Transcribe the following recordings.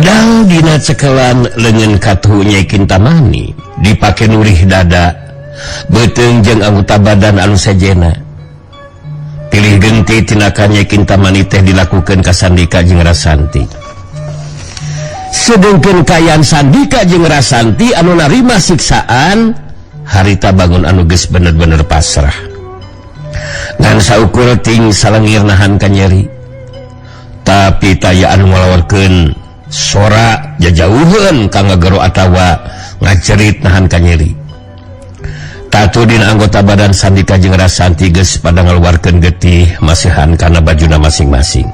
Pedang dina cekelan lengan katuh Nyai Kintamani dipake nurih dada beuteung jeung anggota badan anu sejena. Pilih genti tinakan Nyai Kintamani teh dilakukan ka Sandika jeung Rasanti. Sedengkeun kaayaan Sandika jeung Rasanti anu narima siksaan harita bangun anu geus bener-bener pasrah. Ngan saukur ting salengir nahan ka nyeri. Tapi taya anu ngalawarkeun sora jajauheun ka ngagero atawa ngacerit nahan ka nyeri. Tatu dina anggota badan Sandika jeung Rasanti geus pada ngaluarkeun getih masihan kana bajuna masing-masing.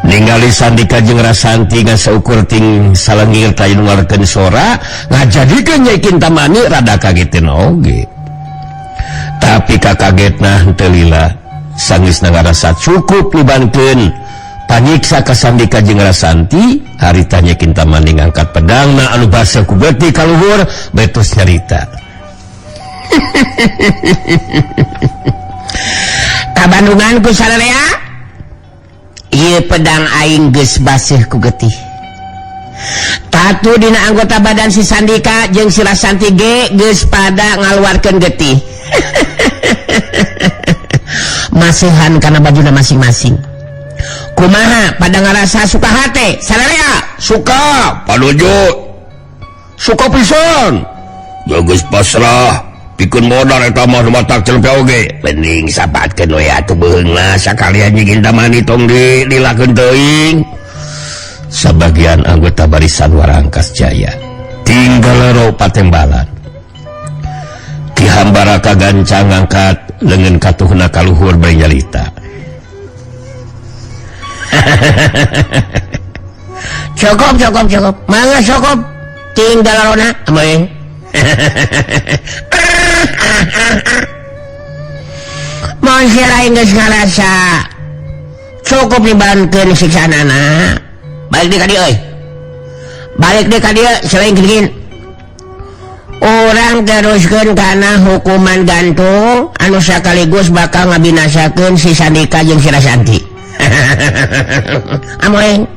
Ningali Sandika jeung Rasanti ngan saukur ting salengir taya nu ngaluarkeun sora ngajadikeun Nyai Kintamani rada kagetin oge. Tapi kakagetna henteu lila, sangeusna ngarasa cukup libankeun panyiksa ka Sandika jeung Rasanti, harita Nyai Kintamani ngangkat pedangna anu baseuh ku getih ka luhur betus nyarita. Kabandungan ku sararea, ieu pedang aing geus baseuh ku getih. Tatu dina anggota badan si Sandika jeung si Rasanti ge geus pada ngaluarkeun getih. Masihan kana bajuna masing-masing. Kumaha pada ngarasa suka hate sararea? Suka panuju, suka pisan. Geus pasrah pikeun modal eta mah matak celempe oge. Mending sabatkeun we atuh beheungna sakalian Nyai Kintamani tong dilakeun teuing. Sabagian anggota barisan Warangkas Jaya tinggal lero patembalan. Ki Hambaraka gancang ngangkat lengan katuhna kaluhur bari nyalita. Cukup, cukup, cukup. Mangga cukup. Tinggal lerona amoeng. Mun sira geus ngarasa cukup dibankeun siksaanana. Balik deui ka dieu euy. Balik deui ka dieu selain geuning. Urang teruskeun kana hukuman gantung anu sakaligus bakal ngabinasakeun si Sandika jeung si Rasanti. Amoeng.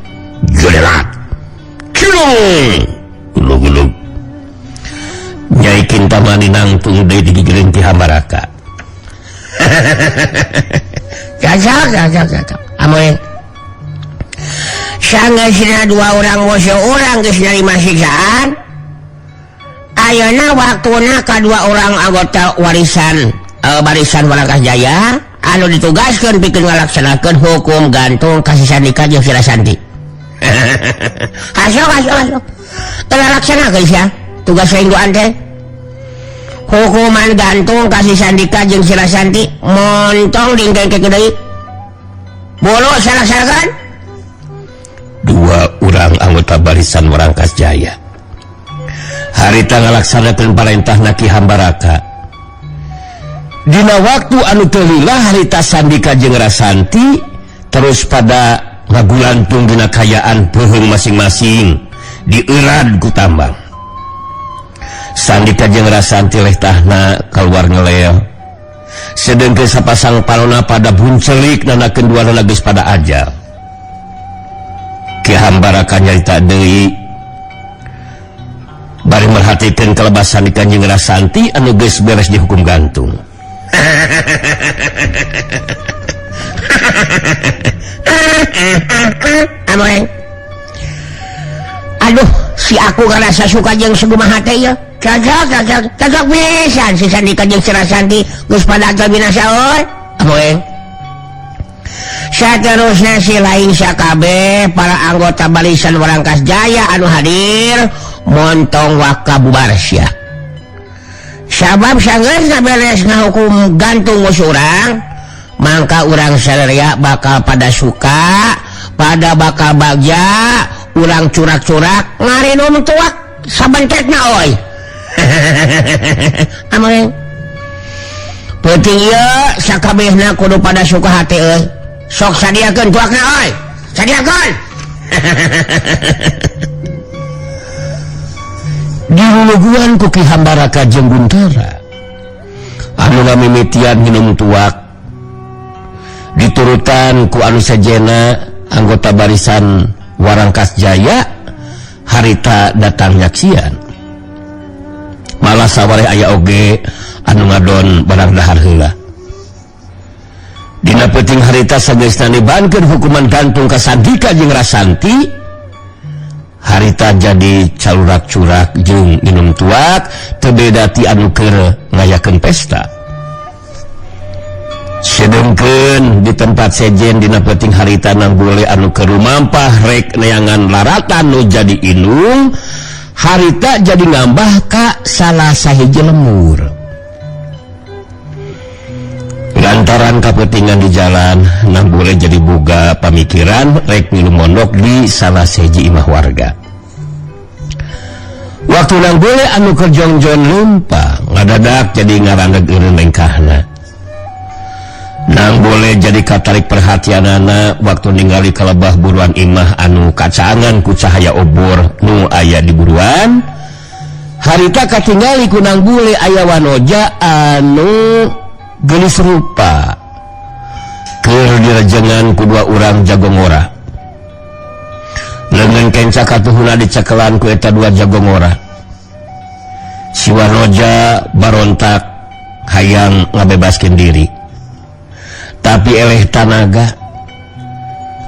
Jodelat. Cilung. Gulug-gulug. Nyai Kintamani nangtung deui digigireun ti Hambaraka. Cacak, cacak, cacak. Amoeng. Sangeusna dua orang musuh urang geus narima siksaan. Ayeuna waktuna kadua orang anggota warisan barisan Warangkas Jaya anu ditugaskeun pikeun ngalaksanakeun hukum gantung ka si Sandika jeung si Rasanti. Hasok, hasok, hasok. Telah laksanakeun sia tugas aing duaan teh. Hukuman gantung ka si Sandika jeung si Rasanti montong dingkengkeun deui. Bolo salaksanakeun. Dua orang anggota barisan Warangkas Jaya harita ngalaksanakeun parentahna Ki Hambaraka. Dina waktu anu teu lila harita Sandika jeung Rasanti terus pada ngagulantung dina kayaan peuheung masing-masing dieurat ku tambang. Sandika jeung Rasanti lehtahna kaluar ngelel. Sedengkeun sapasang palona pada buncelik nanakeun duanana geus pada ajal. Ki Hambaraka nyarita deui bari merhatikeun kelebasan Sandika jeung Rasanti anu geus beres dihukum gantung. Amoeng. Aduh, si aku ngarasa suka jeung segumaha teh ieu. Cocok, cocok, cocok pisan si Sandika jeung si Rasanti geus pada ajal binasa euy. Amoeng. Saterusna si lain sakabeh para anggota barisan Warangkas Jaya anu hadir montong waka bubar sia. Sabab sanggeus beres ngahukum gantung musuh urang, mangka urang sararea bakal pada suka, pada bakal bagja, urang curak-curak ngarinum tuak sabentetna euy. Amoeng. Penting ieu sakabehna kudu pada suka hati euy. Sok sadiakeun tuakna euy. Sadiakeun. Diluluguan ku Ki Hambaraka jeung Guntara anu ngamimitian minum tuak diturutan ku anu sejena anggota barisan Warangkas Jaya harita datang nyaksian. Malah sawareh aya oge anu ngadon barang dahar heula. Dina peuting harita sageusna nibankeun hukuman gantung ka Sandika jeung Rasanti, harita jadi calurak-curak jeung minum tuak teu beda ti anu keur ngayakeun pesta. Sedengkeun di tempat sejen dina peuting harita nang bule anu keur rumampah rek neangan laratan nu jadi inung, harita jadi ngambah ka salah sahiji lemur. Lantaran kapetingan di jalan nang bule jadi boga pamikiran rek milu mondok di salah sahiji imah warga. Waktu nang bule anu keur jongjon lumpang ngadadak jadi ngarandeg eureun lengkahna. Nang bule jadi katarik perhatianana waktu ningali kalebah buruan imah anu kacangan ku cahaya obor nu aya di buruan. Harita katingali ku nang bule aya wanoja anu geulis rupa keur direjengan ku dua urang jagongora. Leungeun kenca katuhuna dicekelan ku eta dua jagongora. Si wanoja barontak hayang ngabebaskeun diri, tapi eleh tanaga.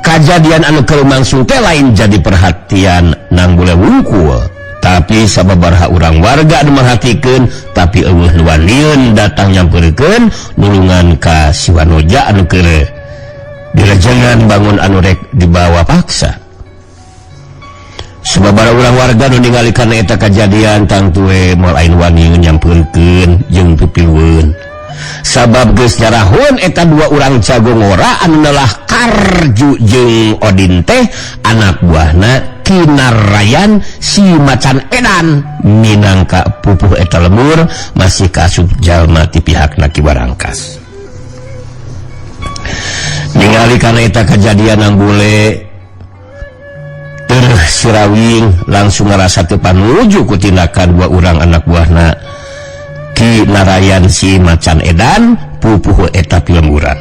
Kajadian anu keur langsung teh lain jadi perhatian nang bule wungkul, tapi sababaraha urang warga anu merhatikeun tapi eueuh nu waniun datang nyamperkeun nulungan ka si wanoja anu keur direjengan bangun anu rek dibawa paksa. Sababaraha urang warga nu ningali kana eta kajadian tangtu we moal ain waniun nyamperkeun jeung pipilueun. Sabab geus nyarahun eta dua urang jagongora anu nelah Karju jeung Odin teh anak buahna Kinarayan si macan edan minangka pupuh eta lemur masih kasup jalma ti pihakna Ki Warangkas. Ningali kana eta kejadian nang bule tersirawing langsung ngarasa teu panuju ku tindakan dua urang anak buahna Ki Narayan si macan edan pupuh eta pilemburan.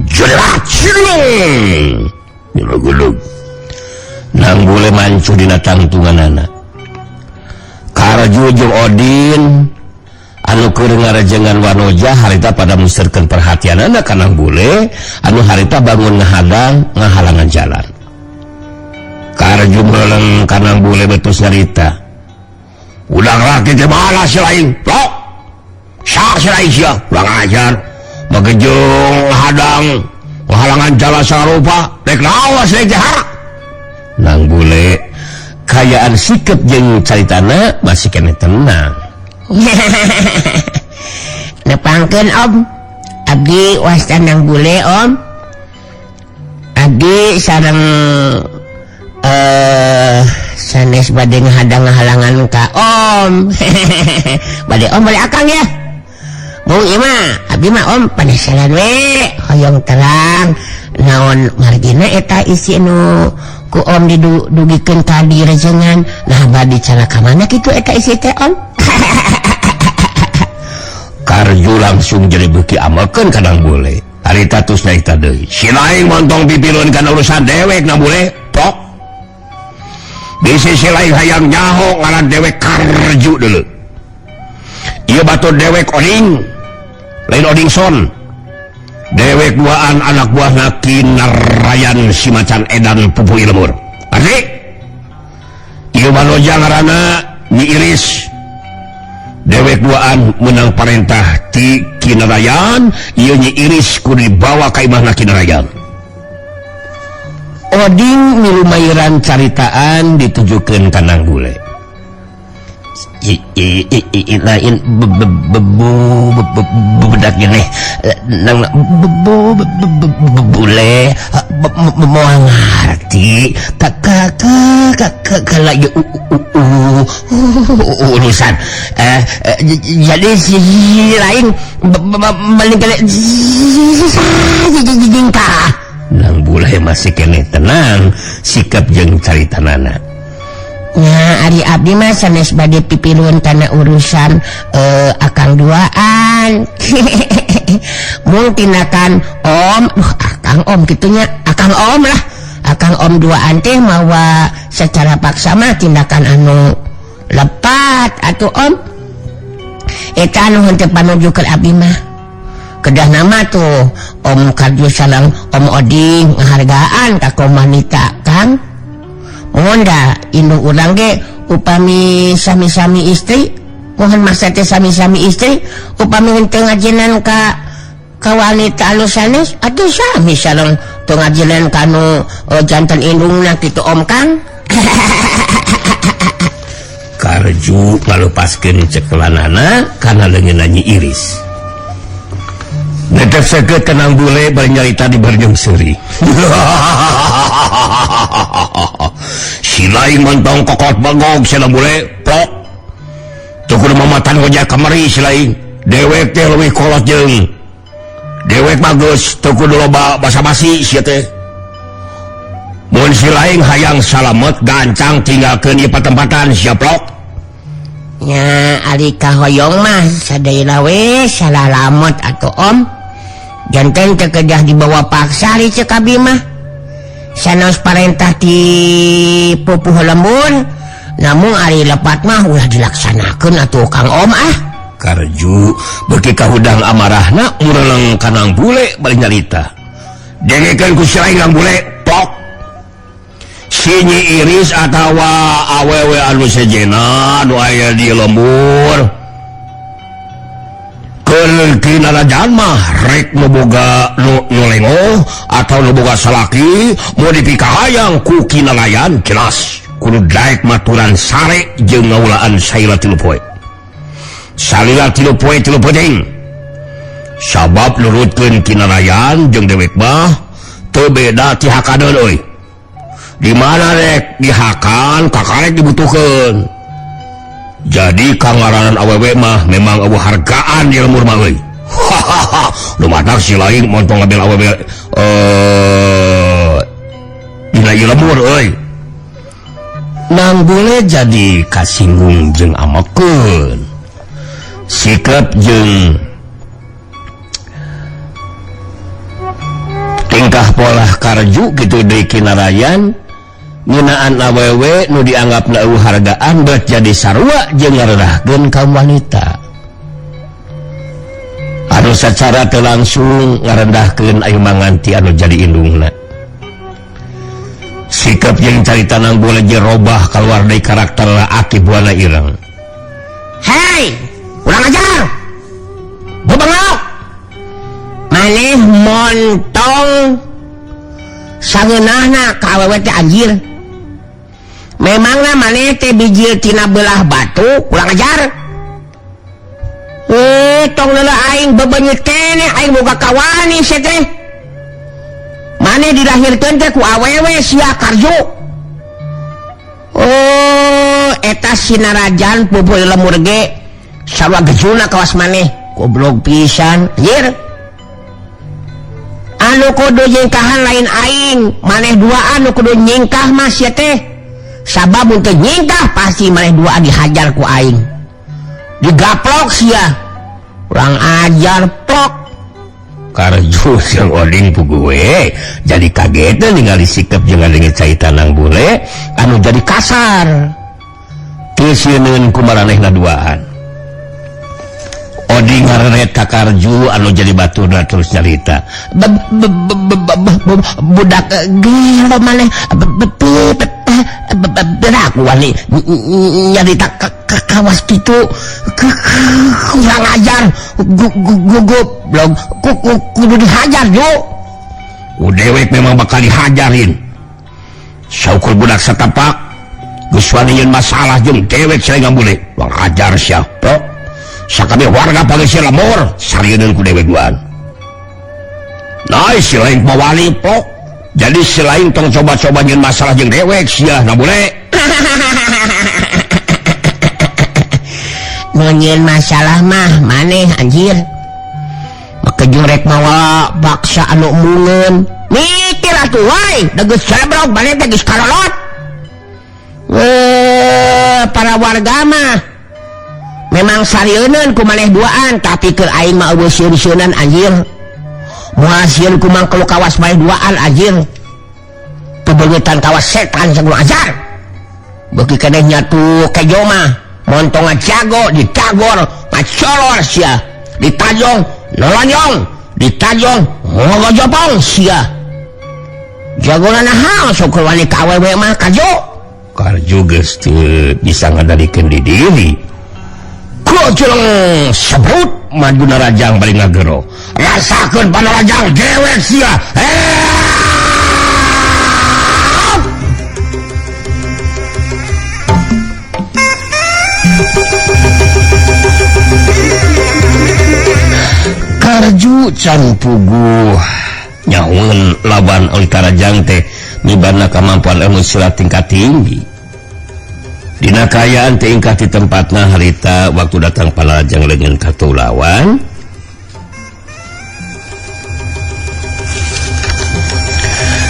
Jelas cilung. Gulug. Nang bule mancu dina tangtunganana. Karju jeung Odin anu keur ngarejengan wanoja harita pada muserkeun perhatianana ka nang bule anu harita bangun ngahadang ngahalangan jalan. Karju meleng ka nang bule betus nyarita. Udah rakyat teh malas lain. Plok. Sah lain sia, urang ajar. Magejong hadang ngahalangan jalan sarupa rek lawas rek jahara. Nang bule kayaan sikep jeung caritana masih keneh tenang. Nepangkeun Om, abdi wasta nang bule Om. Abdi sareng sanes bade ngahadang ngahalangan ka Om. Bade Om bade akang ya. Mung ieu mah abdi mah Om penasaran we hoyong terang naon margina eta isi nu ku Om didugikeun ka direjengan. Nah bade cara ka mana kitu eta isi teh Om? Karju langsung jadi beuki amelkeun ka nang bule. Harita tos naik ta deui. Si lain montong pipilun kana urusan dewek nang bule. Pok. Di sisi lain hayang nyaho ngaran dewek Karju dulu. Ieu batur dewek Oding. Lain Odingson. Dewek duaan anak buahna Ki Narayan si macan edan pupuh lemur. Arti? Ieu manoja ngaranna Nyi Iris. Dewek duaan menang parentah ti Ki Narayan, ieu Nyi Iris kudu dibawa ka imahna Ki Narayan. Oding milumayiran caritaan ditujukeun ka Nang Bule. Lain bebedak gini nang bule mau ngerti kakak lagi urusan jadi si lain balik jingkah. Nang bule masih kene tenang sikap jeung caritanana. Nya ari abdi mah sanes bade pipilun kana urusan akang duaan. Mung tindakan om, akang om kitunya, akang om lah. Akang Om duaan teh mawa secara paksa mah tindakan anu lepat atuh Om. Eta anu henteu panuju keur abdi mah. Kedah nama tuh Om Karju sareng Om Oding ngahargaan ka kaum wanita Kang. Mohon da indung urang ge upami sami-sami istri, mohon masa teh sami-sami istri upami henteu ngajinan ka wanita anu sanes atuh sami sareng teu ngajinan ka nu jantan indungna kitu Om Kang. Karju ngalupaskeun cekelanana kana leungeun Nyi Iris. Netep seukeut tenang bule bari nyarita di barjung seuri. Si lain montong kokot bagog cenah bule plok. Teu kudu mamatan wajah kamari si lain. Dewek teh leuwih kolot jeung dewek bagus teu kudu loba basa-basi sia teh. Mun si lain hayang salamet gancang tinggalkeun ieu patempatan sia plok. Nya ari kahoyong mah sadayana we salalamot atuh Om. Janten teu kedah dibawa paksa ari ceuk abi mah. Sanos parentah ti pupuh lembur, namun ari lepat mah ulah dilaksanakeun atuh Kang Om ah. Karju beuki kahudang amarahna mureleng kanang bule bari nyarita. Dengekeun ku si lain Kang bule plok. Si Nyi Iris atawa awewe anu sejena nu aya di lembur. Keur kinarajan mah rek nu boga nu lengoh atau nu boga salaki mau dipikahayang ku kinarayan jelas kudu daek maturan sare jeung ngaulaan salila 3 poe. Salila 3 poe 3 peuting. Sabab nurutkeun kinarayan jeung dewek mah teu beda ti hakadeun euy. Di mana rek dihakan kakarek dibutuhkeun. Jadi kangaranan awewe mah memang eueuh hargaan di lembur mah euy. Hahaha, nu matak si lain montong ngambil awewe dina ieu lembur euy. Nang bule jadi kasinggung jeung amekeun. Sikap jeung tingkah polah Karju kitu deui kinarayan ngeunaan awewe nu dianggap eueuh hargaan bet jadi sarua jeung ngarerahkeun kaum wanita. Anu sacara teu langsung ngarendahkeun ayu manganti anu jadi indungna. Sikap jeung carita nang bule jeung robah kaluar deui karakter Aki Buana Ireng. Hei, urang ajar. Bebengok. Maneh montong sangeunahna ka awewe teh anjir. Memangna maneh teh bijil tina belah batu, kurang ajar. Tong leula aing bebenyut keneh aing boga kawani sia teh. Maneh dilahirkeun teh ku awewe sia Karju. Oh, eta sinarajan pupuh lemur ge sarua gejuna kawas maneh. Goblok pisan, anjir. Anu kudu nyingkahan lain aing, maneh duaan nu kudu nyingkah mah sia teh. Sabab mun teu nyingkah pasti maneh duaan dihajar ku aing. Digaplok sia. Urang ajar plok. Karju jeung Oding puguh we jadi kaget ningali sikap jeung ngadenge carita nang bule anu jadi kasar. Teu sieun ku maranehna duaan. Oding ngareret ka Karju anu jadi baturna terus nyarita. Budak gelo maneh berak wani nyarita kawas kitu kurang ajar gugup blog kudu dihajar jo. Dewek memang bakal dihajarin. Saukur budak satapak geus wani yeun masalah jeung dewek sareng bule. Bang ajar sia. Sakabeh warga panggil lemur sarieun ku dewek duaan. Nah, si lain mawali plok. Jadi selain tong coba-coba nyeun masalah jeung dewek sia na bule. Nu nyeun masalah mah maneh anjir. Make jeung rek mawa baksa anu embungeun. Mikir atuh wae, da geus cebrok maneh teh geus karolot. Para warga mah memang sarieun ku maneh duaan, tapi keur aing mah eueuh sieun-sieunan anjir. Moal sieun ku mangkul kawas maneh duaan anjir. Teu Bebengetan kawas setan sagula ajar. Beuki keneh nyatu kejo mah montong jago ditagor pacolor sia, ditajong nolonyong, ditajong ngogojopong sia. Jagona naha sok wani ka awewe mah kajo. Karju geus teu bisa ngadalikeun di diri. Kuculeng sebrut maju narajang bari ngagero. Rasakeun panarajang dewek sia. Karju can puguh nyaun lawan oleh Karajang teh mibarna kemampuan ilmu silat tingkat tinggi. Dina kaayaan teh ingkah di tempatna harita waktu datang Panarajang leungeun katulawan.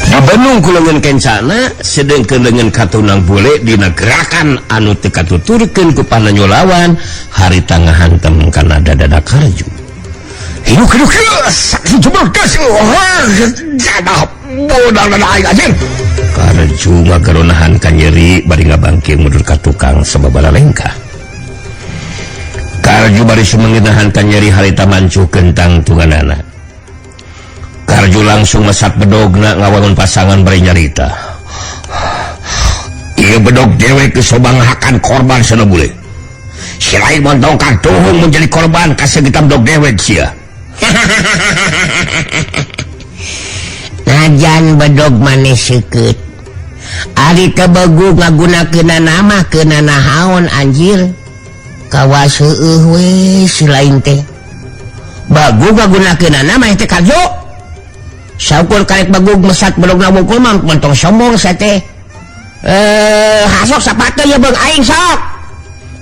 Dibenung ku leungeun kencana sedengkeun leungeun katunang bule dina gerakan anu teu katuturkeun ku pananyolawan harita ngahantem kana dada Karju. Hidup hidup hidup saksi jeberkas jadah bodal dan aing anjing. Karju ngagaronahan ka nyeri bari ngabangkir mundur ka tukang sababara lengkah. Karju bari sumengenahan ka nyeri harita mancuh kentang tunganana. Karju langsung mesat bedogna ngawangun pasangan bari nyarita. Ieu bedog dewek geus sobanghakan korban sana bule. Selain montong katuhung menjadi korban kasegitam dog dewek sia. Najan bedog maneh seukeut. Ari teu begu ngagunakeunana mah keunana haon anjir. Kawas heueuh we si lain teh. Bagu ngagunakeunana mah teh karjo. Saukur karek bagug mesat bedogna wungkul mah montong sombong sia teh. Hasok sapatu ye beung aing sok.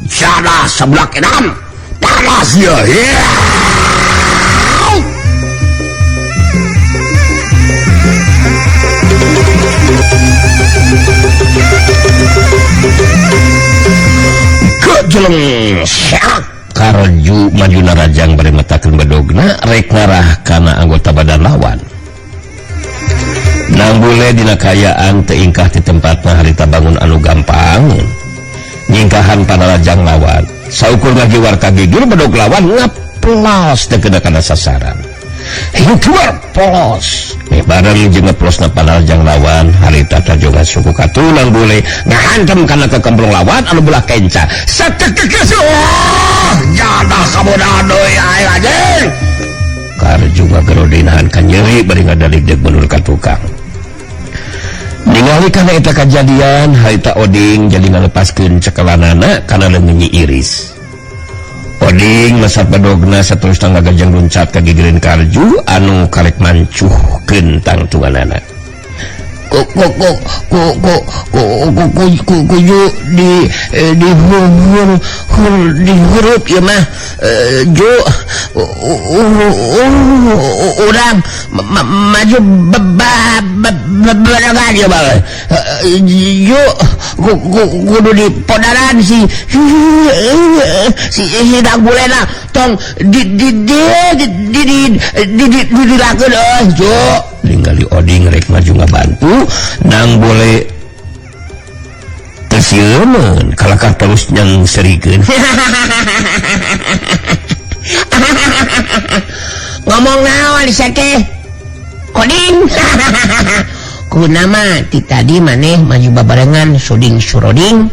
Jadah sebelah edan. Panas ya. Kejeleng syak. Karju maju narajang bari metakeun bedogna rek ngarah kana anggota badan lawan. Nang bule dina kaayaan teu ingkah di tempatna harita bangun anu gampang. Nyingkahan panarajang lawan. Saukur ngagiwar ka gigir bedog lawan ngaplos teu kena kana sasaran. Hidup keluar polos. Bareng jeung ngeplosna panarajang lawan harita tajongan suku katulang bule ngahantem kana kekemplung lawan anu belah kenca. Satekekes. Jadah kaboda deui aing anjing. Karju ngagero dinahan ka nyeri bari ngadaligdeg mundur ka tukang. Ningali kana eta kajadian harita Oding jadi ngalepaskeun cekelanana kana leungeun Nyi Iris. Oding mesat bedogna saterusna ngagajeng luncat ka gigireun Karju anu karek mancuhkeun tangtunganana. Ku ku ku ku ku ku ku ku ku kuju di di hur hur di hurup ieu mah ju urang maju bebarengan ieu mah ju kudu di podaran si si hidang bulena tong di di di di di di di dilakeun euy ju. Ningali Oding rek maju ngabantu nang boleh tersieuneun kalakah terus nyang serikeun. Ngomong naon sia teh Oding? Kunama ti tadi maneh maju babarengan suding suroding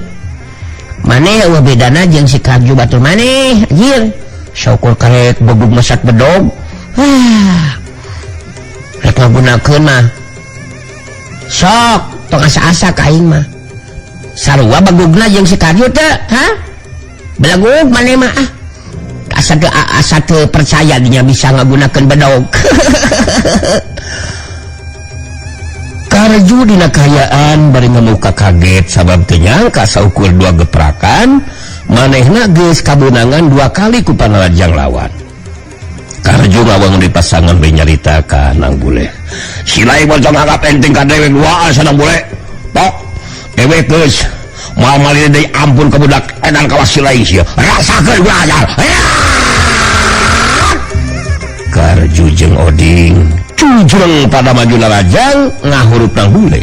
maneh eueuh bedana jeung si Karju batur maneh anjir. Syukur karek bebug mesat bedog. Rek ngagunakeun mah sok tong asa-asa ka aing mah sarua bagugna jeung si Karju teh ha belagug maneh mah ah asa teu asa teu percaya dinya bisa ngagunakeun bedog. Karju dina kaayaan bari ngamuka kaget sabab teu nyangka saukur dua geprakan manehna geus kabeunangan dua kali ku panarajang lawan. Karju ngawangun di pasangan we nyarita ka Nang Bule. Silai bocong anggap enteng ka dewek duaan sa Nang Bule. Tok dewek geus moal malih deui ampun ka budak edan kawas silai sia. Rasakeun gua ajar. Karju jeung Oding cujreng pada maju narajang ngahurup Nang Bule.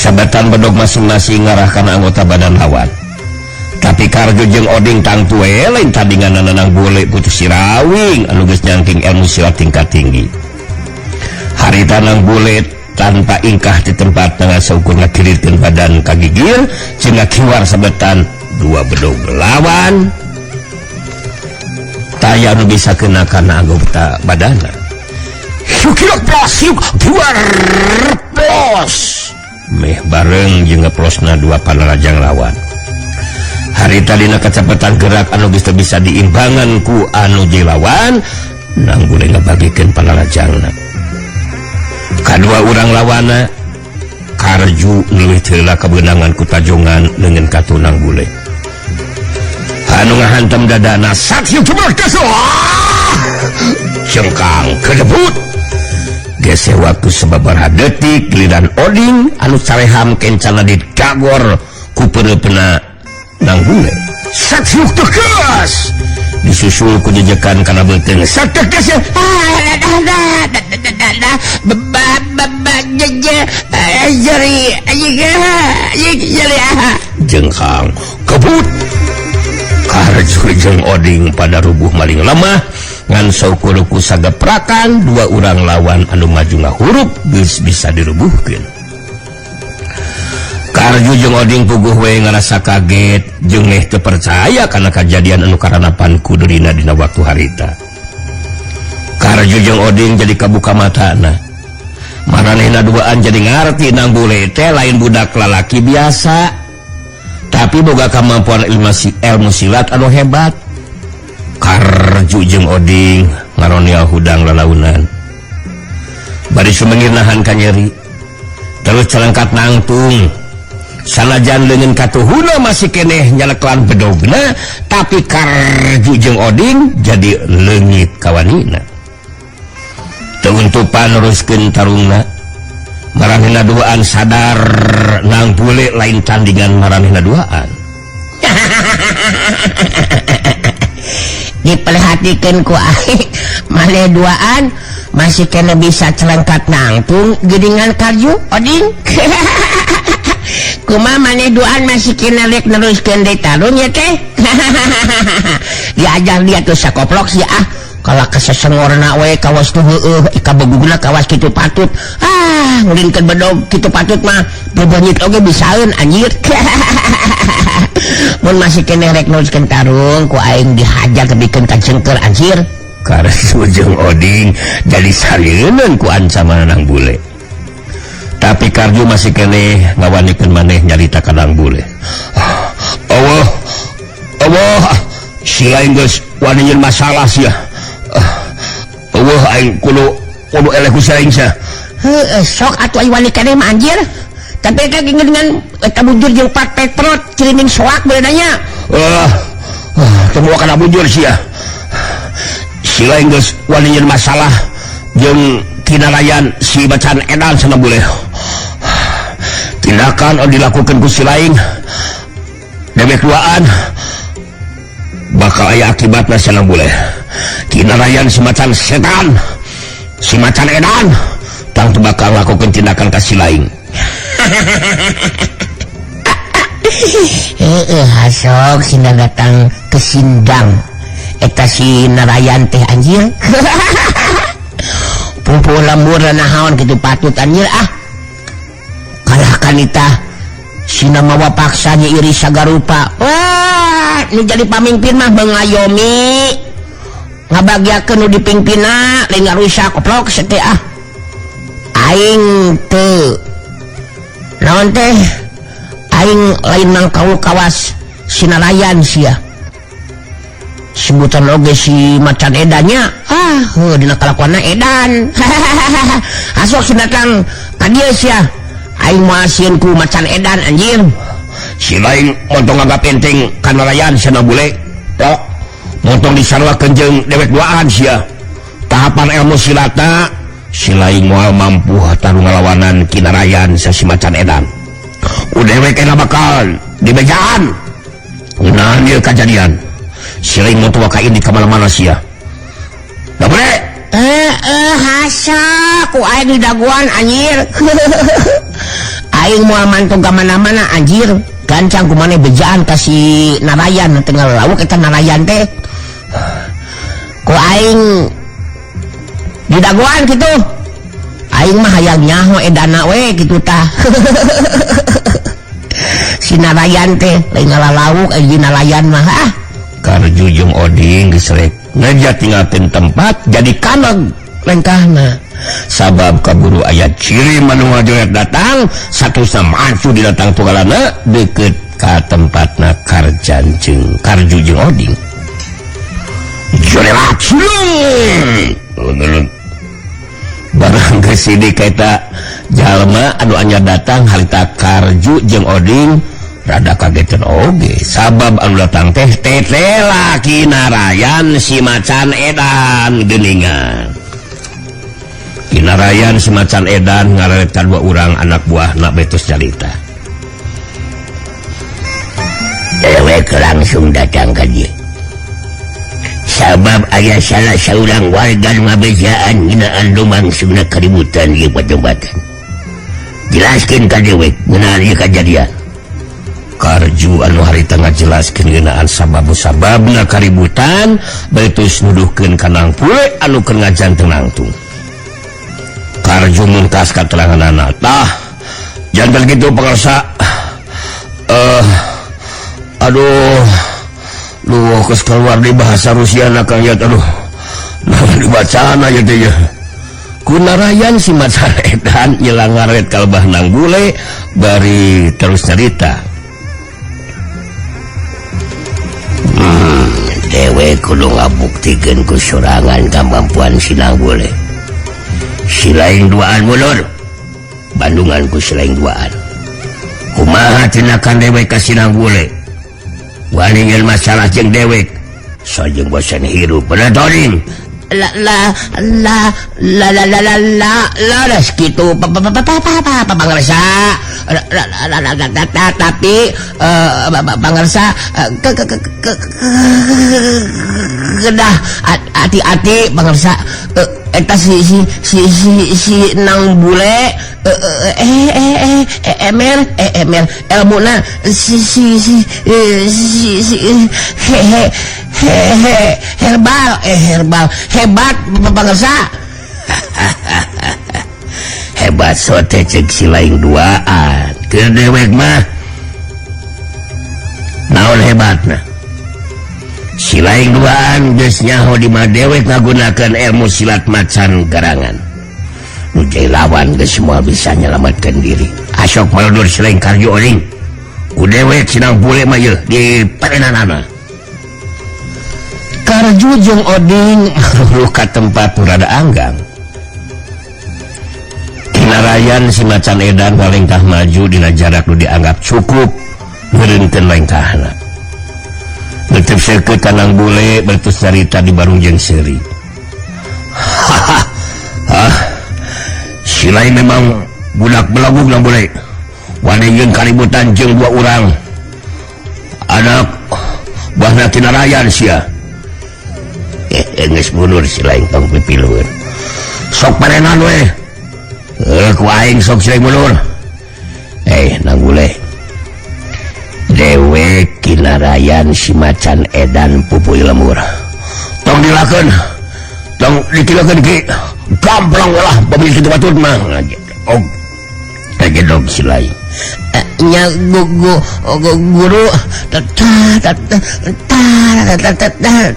Sabetan bedog masing-masing ngarahkan anggota badan lawan. Tapi Karjo jeung Oding tangtu we lain tandingan Nang Bule putu Sirawing anu geus nyangking ilmu silat tingkat tinggi. Harita Nang Bule tanpa ingkah di tempat dengan saukur ngakilirkeun badan kagigir jeung ngakiwar sabetan dua bedog lawan. Taya anu bisa kena kana anggota badanna. Syukirok plos yuk kiwar plos. Meh bareng jeung ngeplosna dua panarajang lawan. Harita dina kecepatan gerak anu geus teu bisa diimbangan ku anu lawan, Nang Bule ngabagikeun panarajangna. Kadua urang lawana Karju leuwih heula kabeunangan ku tajongan leungeun katu Nang Bule. Anu ngahantem dadana saksieu cengkang kedebut. Gese waktu sababaraha detik giliran Oding anu careham kencana didagor ku peureupna Nang Bule. Saksieu tegas disusul ku jejekan kana beuteung. Sategas ya. Jengkang kebut. Karju jeung Oding pada rubuh maling lemah ngan saukur ku sagaprakan dua urang lawan anu maju ngahurup geus bisa dirubuhkeun. Karju jeung Oding puguh we ngarasa kaget jeung meh teu percaya kana kajadian anu karanapan kudurina dina waktu harita. Karju jeung Oding jadi kabuka matana. Maranehna duaan jadi ngarti Nang Bule teh lain budak lalaki biasa, tapi boga kemampuan ilmu silat anu hebat. Karju jeung Oding ngaronia hudang lalaunan. Bari sumengir nahan kanyeri, terus celengkat nangtung. Sanajan leungeun katuhuna masih keneh nyaleklan bedogna, tapi Karju jeung Oding jadi leungit kawanina. Teu untupan neruskeun tarungna. Maranehna duaan sadar Nang Bule lain tandingan maranehna duaan. Diperhatikeun ku aing maneh duaan masih kena bisa celengkat nangtung geuningan Karju Oding. Kumaha maneh duaan masih kena rek neruskeun deui tarung ya teh. Diajar dia tuh sakoplok sih ah. Kalau kesesengorna we kawas tuh heueuh kabegugna kawas kitu patut. Ah, ngulinkeun bedog kitu patut mah bebenyit oge bisaeun anjir. Mun masih keneh rek neruskeun tarung ku aing dihajar tepikeun ka cengker anjir. Karju jeung Oding jadi sarieun ku ancaman Nang Bule. Tapi Karju masih keneh ngawanikeun maneh nyarita ka Nang Bule. Allah, Allah, si lain geus wani nyeun masalah sia. Allah aing kudu eleh ku si lain sia. Heueuh, sok atuh aing wani keneh mah anjir. Tapi ka dengan eta bujur jeung pat perot cirining soak beunanya. Teu moal kana bujur sia. Si lain geus wani nyeun masalah jeung kinarayan si macan edan sana boleh. Tindakan anu dilakukan ku si lain dewek duaan bakal aya akibatna sana boleh. Kinarayan si macan setan, si macan edan tangtu bakal lakukan tindakan ka si lain. Heeh, hasok sina datang ke sindang eta si Narayan teh anjir. Pumpuh lembur nahaon kitu patut anjir ah. Kalahkan itah sina mawa paksa nyi iri sagarupa. Wah, nu jadi pamimpin mah mengayomi. Ngabagiakeun nu dipimpinna lain ngarusak koplok teh ah. Aing teu naon teh? Aing lain mangkau kawas sinarayan sia. Sebutan oge si macan edannya. Ah, heuh dina kalakuanna edan. Asok si datang ka dieu sia. Aing moal sieun ku macan edan anjir. Si lain montong anggap enteng kanarayan sia bule. Tok montong disarwakeun jeung dewek duaan sia. Tahapan ilmu silatna si lain moal mampu tarung ngalawanan kinarayan sia si macan edan. Udewek kena bakal dibejaan. Nah, ieu kajadian. Si lain montong ka ini ka mana-mana sia. Da bule. Hasa ku aing didaguan anjir. Aing moal mantong ka mana-mana anjir. Gancang ku maneh bejaan ka si Narayan tengah lauk eta Narayan teh. Ku aing didagoan kitu. Aing mah hayang nyaho edana we kitu tah. Si Narayan teh lain ngalalauk euy Narayan mah ah. Karju jeung Oding geus rek ngeja tinggalkeun tempat jadi kaneg lengkahna. Sabab kaburu aya ciri manu ngajoret datang satusna maju didatang tugalana deukeut ka tempatna Karjan jeung Karju jeung Oding. Jorelat sulung. Barang geus sidik eta jalma anu anyar datang harita Karju jeung Oding rada kagetan oge sabab anu datang teh tetela Ki Narayan si macan edan geuningan. Ki Narayan si macan edan ngareret ka dua urang anak buahna betus carita. Dewek langsung datang ka dieu. Sabab aya salah saurang warga nu ngabejaan ngeunaan lumangsungna kaributan ieu patempatan. Jelaskeun ka dewek ngeunaan ieu kajadian. Karju anu harita ngajelaskeun ngeunaan sabab-sababna kaributan beutus nuduhkeun ka Nang Pule anu keur ngajanten nangtung. Karju mungkas kateranganana. Tah, jangan kitu pangarsa. Aduh, lu geus keluar di bahasa Rusia na Kang Yat, aduh. Nah, dibacana ieu teh ya. Ku Narayan si macan edan nyelang ngaret kalbah Nang Bule bari terus nyarita. Dewe kudu ngabuktikeun ku sorangan kamampuan si Nang Bule. Si lain duaan mundur. Bandungan ku si lain duaan. Kumaha tindakan dewek ka si Nang Bule? Wani nyeun masalah jeung dewek. Sajeng bosan hirup bener toring. La la la la la la la la la la kitu pa pa pa pa pa pa pa pangarsa. La la la la la la la, tapi pangarsa ke ke ke ke kedah hati-hati pangarsa. Eta si si si si si Nang Bule emer emer elmuna si si si si si he he he he herbal herbal hebat pangarsa. Hebat sote cek si lain duaan keur dewek mah naon hebatna. Si lain duaan geus nyaho di mah dewek ngagunakeun ilmu silat macan garangan. Nu jadi lawan geus moal bisa nyelametkeun diri. Asok malodur si lain Karju Oding. Ku dewek si Nang Bule mah yeuh di parenanana. Karju jeung Oding maruluh ka tempat nu rada anggang. Narayan si macan edan ngalengkah maju dina jarak nu dianggap cukup ngeureunkeun lengkahna. Netep seukeut ka Nang Bule bertus carita di barung jeung seuri. Hahaha. Si lain memang budak belagug Nang Bule. Wani jeung kaributan jeung dua urang. Anak buahna Ki Narayan sia. Geus mundur si lain tong pipilueun. Sok parenan we. Ku aing sok si lain mundur. Nang Bule. Dewe Ki Narayan si macan edan pupuy lemur. Tong dilakeun. Tong dikilakeun ki. Gamplang lah pemilik kitu batur mah. Oh. Kajedog si lain. Nya guru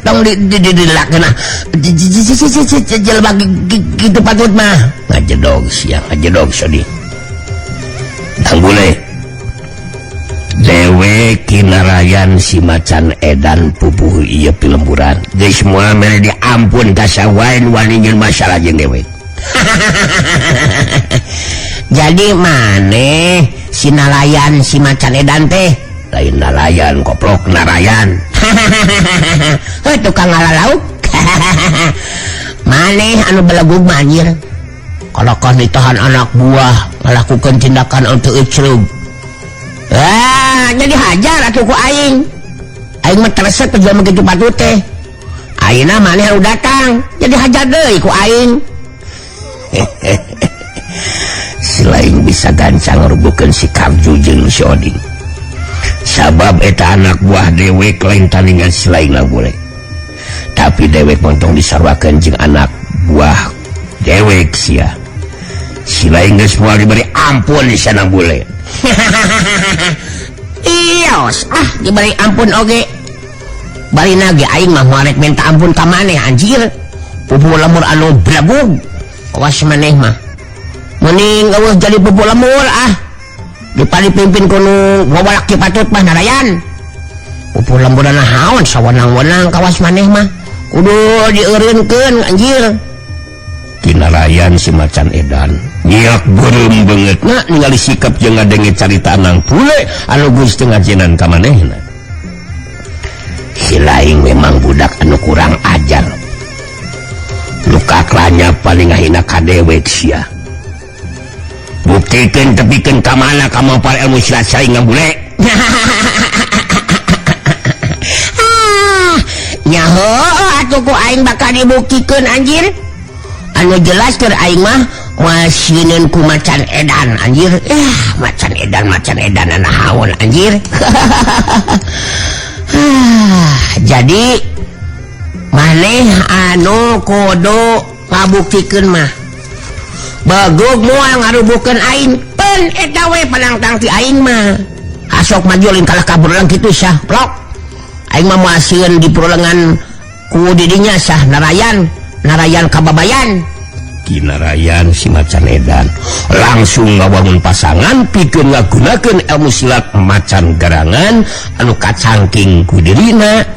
tong dilakeun ah. Jelema kitu patut mah. Ngajedog sia, ngajedog sedih. Nang Bule. Dewe Ki Narayan si macan edan pupuh ieu pilemburan. Geus moal mere diampun ka sawae wani nyeun masalah jeung dewek. Jadi maneh si nalayan si macan edan teh lain nalayan koplok narayan. Heuh tukang ngalalauk. Maneh anu belegug mah anjir. Kalakan ditahan anak buah ngalakukeun tindakan anu teu ecrug. Ah, jadi hajar atuh ku aing. Aing mah teresep ke jelema kitu patut teh. Ayeuna maneh anu datang, jadi hajar deui ku aing. Si lain bisa gancang ngerubukeun si Karju jeung si Oding. Sabab eta anak buah dewek lain tandingan si lain lah boleh. Tapi dewek montong disarwakeun jeung anak buah dewek sia. Si lain geus moal diberi ampun di sana bule. Ios ah diberi ampun oge. Bari nage aing mah moal rek minta ampun ka maneh anjir. Pupu lemur anu blabug. Awas maneh mah. Mending eueuh jadi pupu lemur ah. Dipali pimpin kuno wawalak patut mah Narayan. Pupu lemur naon sawenang-wenang kawas maneh mah. Kudu dieureunkeun anjir. Kinarayan si macan edan. Nyiak beureum beungeutna ningali sikap jeung ngadenge carita Nang Pule anu geus teu ngajenan ka manehna. Si lain memang budak anu kurang ajar. Luka klanya paling ngahina ka dewek sia. Buktikeun tepikeun ka mana kamampar ilmu silat saing ngabule. Nyaho atuh ku aing bakal dibuktikeun anjir. Anu jelas keur aing mah masineun ku macan edan anjir. Macan edan naon anjir. Jadi maneh anu kudu ngabuktikeun mah. Bagug moal ngarubukeun aing pen eta we panangtang ti aing mah. Asok maju lain kalah kabur lang kitu sah plok. Aing mah masieun di perulengan ku didinya sah Narayan. Narayan kababayan. Kinarayan si macan edan langsung ngawangun pasangan pikeun ngagunakeun ilmu silat macan garangan anu kacangking ku dirina.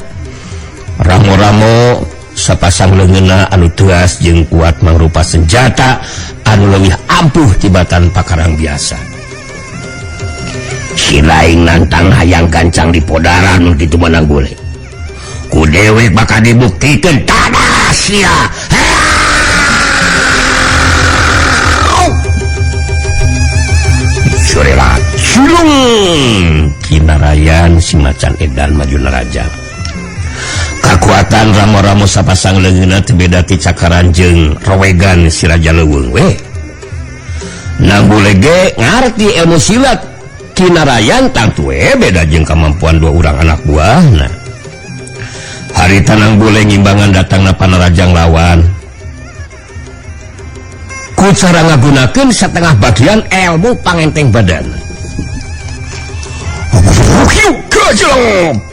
Ramo-ramo sapasang leungeunna anu teas jeung kuat mangrupa senjata anu leuwih ampuh tibatan pakarang biasa. Si lain nantang hayang gancang di podaran nu kitu manang boleh. Ku dewek bakal dibuktikeun tadah sia. Surelat sulung Kinarayan si macan edan maju naraja. Kakuatan ramo-ramo sapasang leungeunna teu beda ti cakaran jeung rowegan si Raja Leuweung we. Nang bulege ngarti ilmu silat Kinarayan tangtu we beda jeung kemampuan dua urang anak buahna. Harita nang bule ngimbangan datangna panarajang lawan. Ku cara ngagunakeun setengah bagian ilmu pangenteng badan.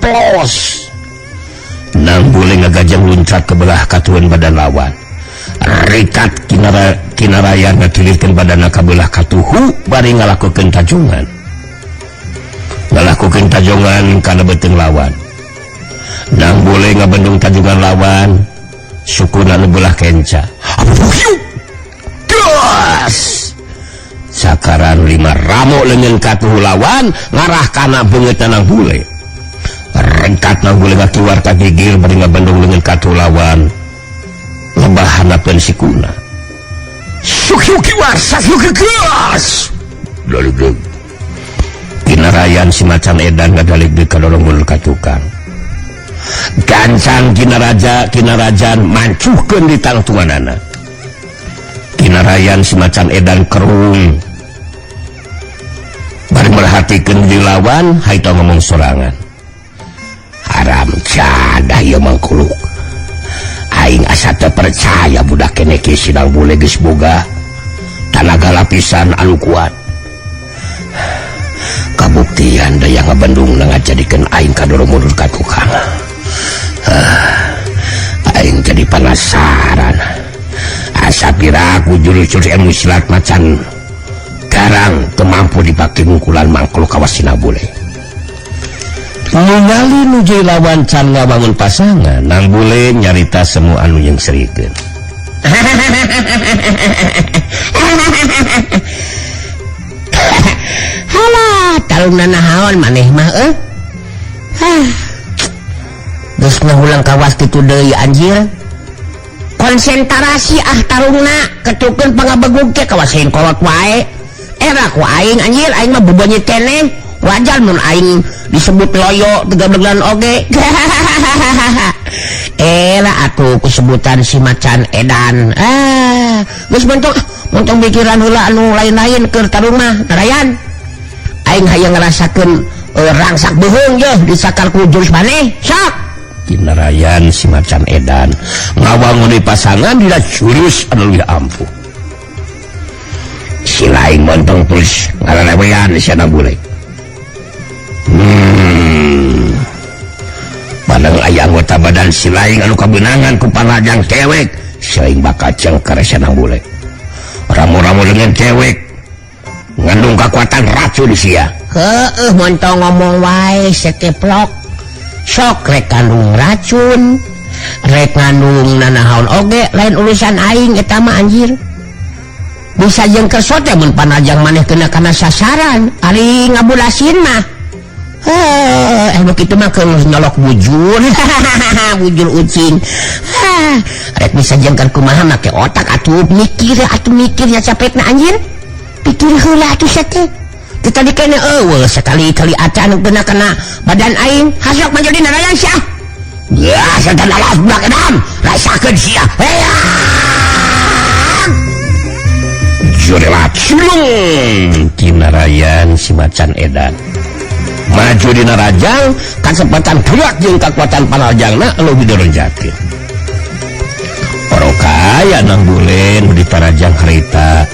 Plos. Nang bule ngagajang luncat ke belah katuan badan lawan. Rikat Kinarayan ngagilirkeun badanna ka belah katuhu bari ngalakukeun tajungan. Ngalakukeun tajungan kana beuteung lawan. Nang bule ngabendung tajungan lawan, sukuna nu belah kenca. Gas! Sakaran lima ramo leungeun katuhu lawan ngarah kana beungeut nang bule. Rengkat nang bule ngakiwar ka gigir bari ngabendung leungeun katuhu lawan. Lebah handapeun sikuna. Sukyukiwar sakyukigas. Daligdeg. Kinarayan si macan edan ngadaligdeg kadorong mundur ka tukang. Gancang kinarajan mancuhkeun di tangtunganana. Kinarayan si macan edan kerung. Bari merhatikeun di lawan haita ngomong sorangan. Haram jadah ieu mangkuluk. Aing asa teu percaya budak keneh ki sidang bule geus boga tanaga lapisan anu kuat. Kabuktian daya ngabendung ngajadikeun aing kadorong mundur ka tukang. Aing jadi penasaran. Asa piraku jurus-jurus ilmu silat macan garang teu mampu dipake ngungkulan mangkluk kawas sina bule. Ningali nu jadi lawan can ngabangun pasangan, nang bule nyarita semua anu yang serikeun. Halah, talungna naon maneh mah euy. Hah. Geus ngahulang kawas kitu deui anjir. Konsentrasi ah tarungna ketukeun pangabegug ke kawas kolot wae. Era ku aing anjir, aing mah bebonyit keneh. Wajar mun aing disebut loyo tegablegan oge. Era atuh kusebutan si macan edan. Ah, geus bentuk Montong pikiran heula anu lain-lain keur tarung mah Narayan. Aing hayang ngarasakeun rangsak beuheung yeuh disakar ku jurus maneh. Sok. Kinarayan si macan edan ngawangun di pasangan dina jurus anu leuwih ampuh. Si lain montong terus ngalalewean sia bule. Padahal aya anggota badan si lain anu kabeunangan ku panajang cewek, si lain bakal cengker sia bule. Ramu-ramu dengan cewek ngandung kekuatan racun sia. Heueuh montong ngomong wae sekeplok. Sok rek kandung racun, rek ngandung nanahaon oge lain urusan aing eta mah anjir. Bisa jeung kersot ya mun panajang maneh kena kana sasaran, ari ngabulasin mah. Heuh, begitu mah keur nyolok bujur. Bujur ucing. Rek bisa jengker kumaha make otak atuh mikir ya capekna anjir. Pikir heula atuh sia teh. Kita dikene eueuh sekali-kali acan kena kena badan aing hasok maju di Narayan sia. Ya setan alas budak edan, rasakeun sia. Jurela cilung Kinarayan si macan edan. Maju dina rajang kasempatan gerak jeung kakuatan panajangna leuwih dironjakeun. Oro kaya nang bule nu ditarajang harita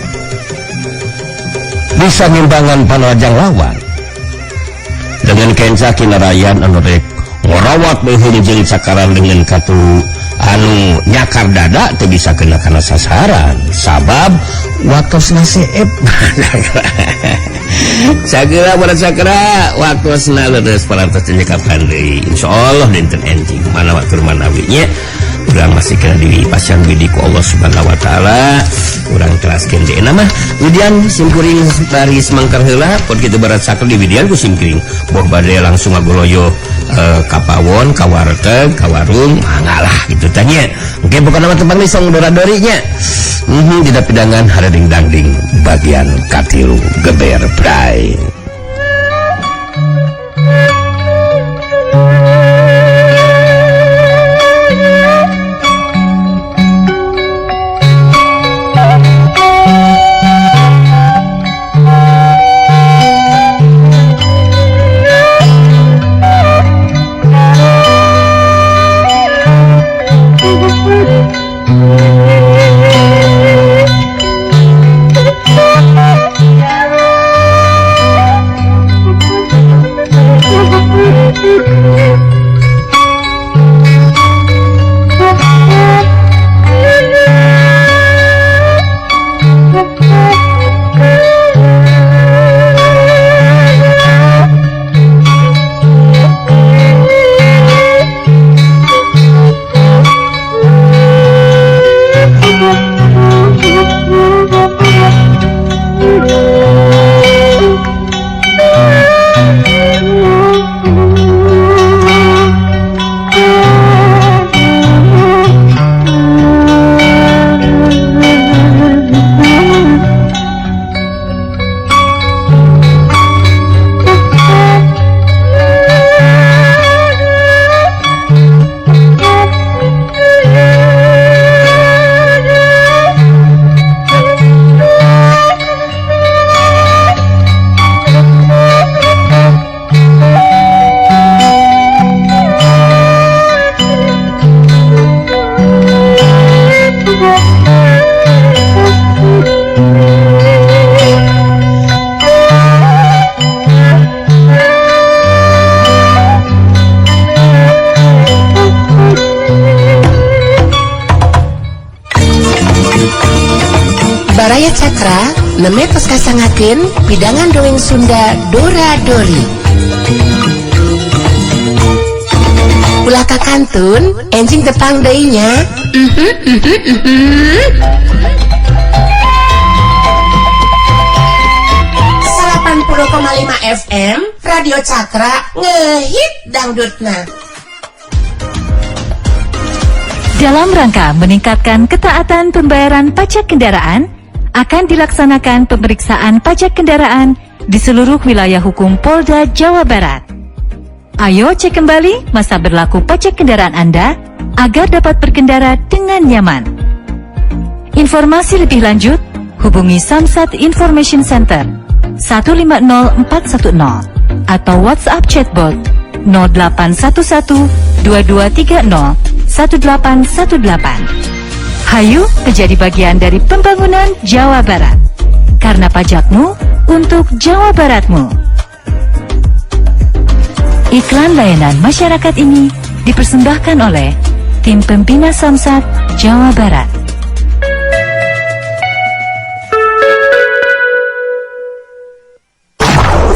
bisa ngimbangan panajang lawan. Dengan kenca Kinarayan anu rek ngorawat beuheung jeung cakaran dengan katu anu nyakar dada teu bisa kena kana sasaran sabab waktosna seep. Sagera pada sakra waktosna leres parantos nyekapan deui. Insyaallah dinten enjing mana waktu manawi nya urang masih kena di pasian widi ku Allah Subhanahu wa taala. Urang teraskeun deui mah widian simkuring bari semangkar heula pun kitu barat sakra di widian ku simkuring boh bade langsung ngagoloyo ka pawon ka warteg ka warung mangga lah gitu teh nya. Oke bukan nama tepang di song dora-dori nya. Dina pidangan hareding dangding bagian katilu geber bray. Baraya Cakra nembe tos kasangakeun pidangan dongeng Sunda Dora Dori. Ulah kakantun enjing tepang deui nya. 80,5 FM Radio Cakra ngehit dangdutna. Dalam rangka meningkatkan ketaatan pembayaran pajak kendaraan, akan dilaksanakan pemeriksaan pajak kendaraan di seluruh wilayah hukum Polda Jawa Barat. Ayo cek kembali masa berlaku pajak kendaraan Anda agar dapat berkendara dengan nyaman. Informasi lebih lanjut, Hubungi Samsat Information Center 150410 atau WhatsApp chatbot 0811 2230 1818. Hayu menjadi bagian dari pembangunan Jawa Barat. Karena pajakmu untuk Jawa Baratmu. Iklan layanan masyarakat ini dipersembahkan oleh Tim Pembina Samsat Jawa Barat.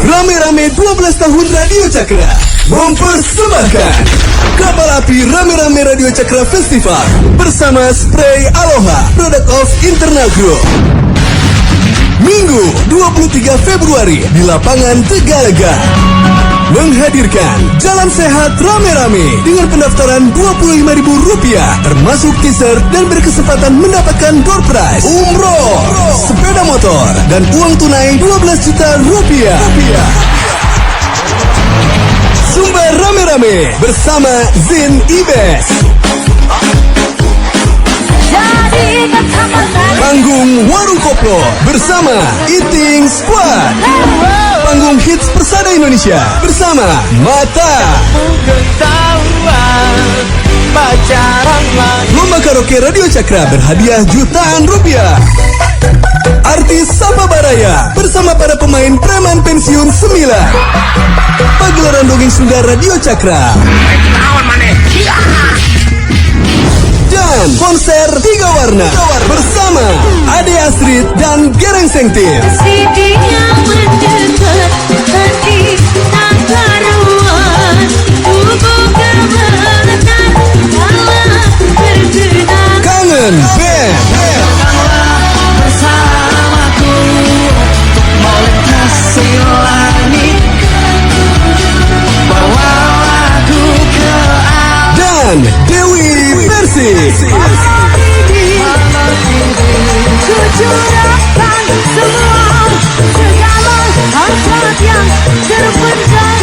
Rame-rame 12 tahun Radio Cakra mempersembahkan Kapal Api Rame-Rame Radio Cakra Festival bersama Spray Aloha, Product of Internal Group. Minggu 23 Februari di lapangan Tegalega. Menghadirkan Jalan Sehat Rame-Rame dengan pendaftaran Rp25.000 termasuk t-shirt dan berkesempatan mendapatkan door prize, umroh, sepeda motor, dan uang tunai 12 juta rupiah. Sumber Rame-Rame bersama Zin Ibes. Panggung Warung Koplo bersama Eating Squad. Panggung Hits Persada Indonesia bersama Mata. Lomba Karaoke Radio Cakra berhadiah jutaan rupiah. Artis Sapa Baraya bersama para pemain Preman Pensiun 9. Pagelaran Dongeng Sunda Radio Cakra. Dan konser tiga warna bersama Ade Astrid dan Gereng Sengtim. Sidiknya mendekat, hati tak karuan, tubuh gemetar kala terkenang. Kangen Band. Bersamaku melintasi langit, bawa aku ke Dan Dewi Persik. Jujurkan semua segala hasrat yang terpendam.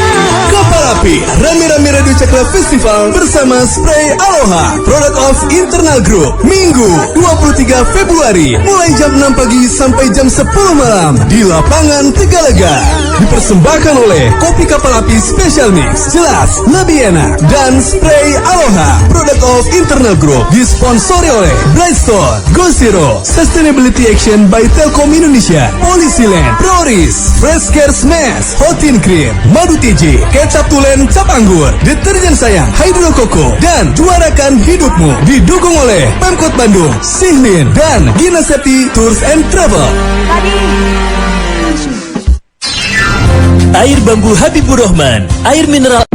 Kapal Api Rame-Rame Radio Cakra Festival bersama Spray Aloha, Product of Internal Group. Minggu 23 Februari mulai jam 6 pagi sampai jam 10 malam di lapangan Tegalega. Dipersembahkan oleh Kopi Kapal Api Special Mix, jelas lebih enak, dan Spray Aloha, Product of Internal Group. Disponsori oleh Brightstone, Go Zero, Sustainability Action by Telkom Indonesia, Polisiland, Proris, Fresh Care Smash, Hotin Cream, Madu TJ, Kecap Tulen Cap Anggur, Deterjen Sayang, Hydro Coco, dan Juarakan Hidupmu. Didukung oleh Pemkot Bandung, Sihlin, dan Gina Septi Tours and Travel. Air bambu Habibur Rahman, air mineral.